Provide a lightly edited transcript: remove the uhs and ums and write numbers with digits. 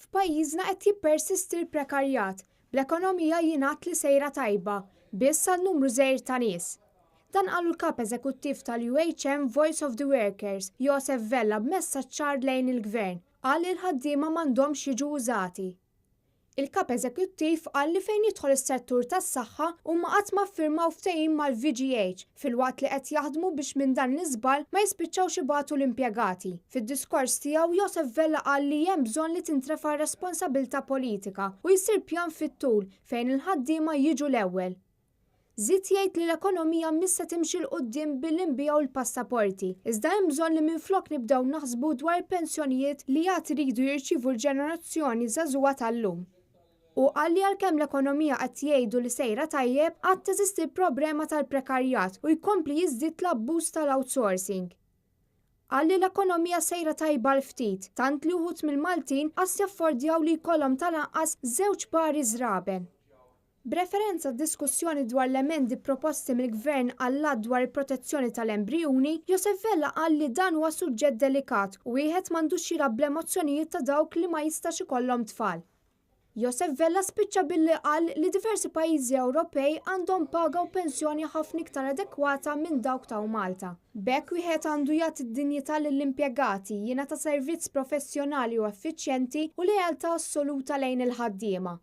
F'pajjiżna qed jippersisti l-prekarjat, bl-ekonomija jingħad li sejra tajba, biss għal numru żgħir ta' nies. Dan qalu l-Kap Eżekuttiv tal-UHM Voice of the Workers, Josef Vella b'messaġġ ċar lejn il-Gvern. Qal li l-ħaddiema m'għandhomx jiġu użati. Il-Kap Eżekuttiv qal li fejn jidħol is-settur tas-saħħa huma qatt ma ffirmaw ftehim mal-VGH filwaqt li qed jaħdmu biex minn dan l-iżball ma jispiċċawx ibatu l-impjegati. Fid-diskors tiegħu Josef Vella qal li hemm bżonn li tintrefa' r-responsabilità politika u jsir pjan fit-tul fejn il-ħaddiema jiġu l-ewwel. Żied jgħid li l-ekonomija mhix se timxi 'l quddiem billi nbigħu l-passaporti, iżda hemm bżonn li minflok nibdew naħsbu dwar il-pensjonijiet li għad iridu jirċievu l-ġenerazzjoni żagħżugħa tal-lum. Hu qal li għalkemm l-ekonomija qed jgħidu li sejra tajjeb, għad teżisti l-problema tal-prekarjat u jkompli jiżdied l-abbuż tal-outsourcing. Qal li l-ekonomija sejra tajba għal ftit, tant li uħud mill-Maltin qas jaffordjaw li jkollhom tal-anqas żewġ pari żraben. B'referenza għad-diskussjoni dwar l-emendi proposti mill-Gvern għall-Att dwar il-Protezzjoni tal-Embrijuni, Josef Vella qal li dan huwa suġġett delikat u wieħed m'għandux jilgħab bl-emozzjonijiet ta' dawk li ma jistax ikollhom tfal. Josef Vella spiċċa billi qal li diversi pajjiżi Ewropej għandhom paga u pensjoni ħafna iktar adekwata minn dawk ta' Malta. B'hekk wieħed għandu jagħti d-dinjità lill-impjegati, jingħata servizz professjonali u effiċjenti u lealtà assoluta lejn il-ħaddiema.